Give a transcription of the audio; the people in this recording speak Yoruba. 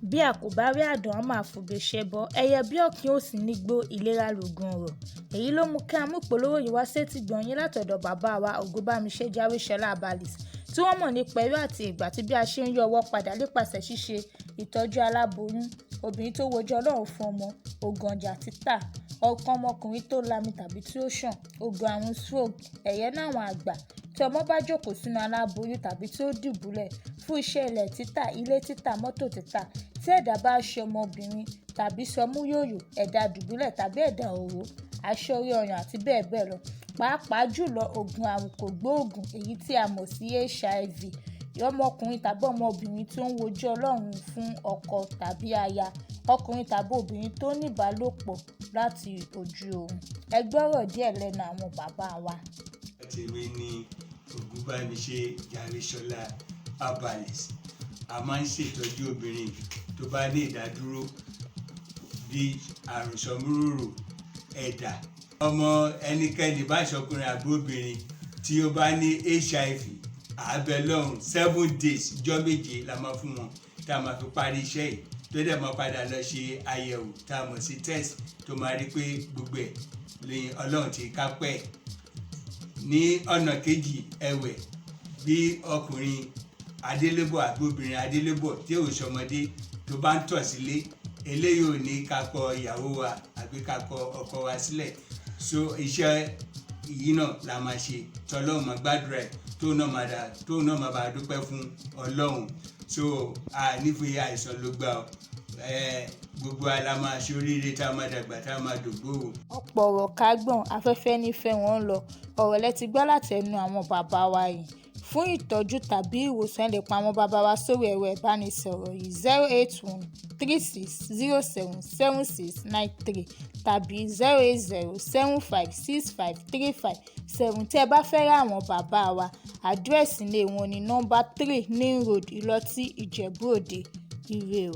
Bí a kò bá rí àdán, a máa fòbé ṣẹbọ. Ẹyẹ bí ọ̀kín ò sí nígbó, ìlera lóògùn ọrọ̀. Èyí ló mú kí a mú ìpolówó yìí wá sétígbọ̀ọ́ yín látọ̀dọ̀ bàbá wa Ògúnbàmíṣẹ́ Jáwéṣọlá Herbalist, tí wọ́n mọ̀ nípa ewé àti egbò àti bí a ṣe ń yọ ọwọ́ padà nípasẹ̀ ṣíṣe ìtọ́jú aláboyún, obìnrin tó wojú Ọlọ́run fún ọmọ, ògùn ọjà títà, ọkàn ọmọkùnrin tó lami tàbí tí ó ṣàn, ògùn àrùn stroke, ẹ̀yẹ́nú àwọn àgbà, tí ọmọ bá jókòó sínú aláboyún tàbí tí ó dùbúlẹ̀, fún iṣẹ́ ilẹ̀ títà, ilé títà, mọ́tò títà, tí ẹ̀dá bá ṣe ọmọbìnrin tàbí sọmúyòyò, ẹ̀dá dùbúlẹ̀ tàbí ẹ̀dá òró, aṣọ orí ọyàn àti bẹ́ẹ̀ bẹ́ẹ̀ lọ. Pàápàá jùlọ ògùn àrùn kògbóògùn èyí tí a mọ̀ sí HIV, ọmọkùnrin tàbí ọmọbìnrin tó ń wojú Ọlọ́run fún ọkọ tàbí aya, ọkùnrin tàbí obìnrin tó ní ìbálòpọ̀ láti ojú oorun. Ẹ gbọ́rọ̀ díẹ̀ lẹ́nu àwọn bàbá wa. Tèmi ni Ògúnbàmíṣẹ́ Jáwéṣọlá Herbalist. A máa ń ṣètọ́jú obìnrin tó bá ní ìdádúró bí àrùn sọmúrúrù ẹ̀dà. Ọmọ ẹnikẹ́ni bá ṣọkùnrin àbí obìnrin tí ó bá ní HIV, àábẹ̀ lọ́hùn 7 days, ijọ́ 7 la máa fún wọn tá a máa fi parí iṣẹ́ yìí, tó dẹ̀ máa padà lọ ṣe àyẹ̀wò tá a mọ̀ sí test, tó máa rí pé gbogbo ẹ̀ ní Ọlọ́run ti kápẹ́. Ní ọ̀nà kejì ẹ̀wẹ̀, bí ọkùnrin adélébọ̀ àbí obìnrin adélébọ̀ tí ò sọmọdé tó bá ń tọ̀ sílé, eléyìí ò ní ká kọ ìyàwó wa àbí ká kọ ọkọ wa sílẹ̀. So iṣẹ́ yìí náà la máa ṣe tọ́lọ́run máa gbàdúrà ẹ̀, tóun náà máa bá a dúpẹ́ fún Ọlọ́run. So a nífi àìsàn ló gbà ọ gbogbo wa la máa ṣe oríire, tá a máa dàgbà, tá a máa dògbò o. Ọ̀pọ̀ ọ̀rọ̀ kágbọ̀n afẹ́fẹ́ nífẹ̀ẹ́ wọn lọ. Ọ̀rọ̀ lẹ ti gbọ́ láti ẹnu àwọn bàbá wa yìí. Fún ìtọ́jú tàbí ìwòsàn, ẹ lè pa àwọn bàbá wa sórí ẹ̀rọ ìbánisọ̀rọ̀ yìí: 08136077693 tàbí 0807565357. Tí ẹ bá fẹ́ rí àwọn bàbá wa, àdírẹ́sì ilé wọn ní nọ́mbà 3 New Road, Ìlọtí, Ìjẹ̀bú Òde. Ire o.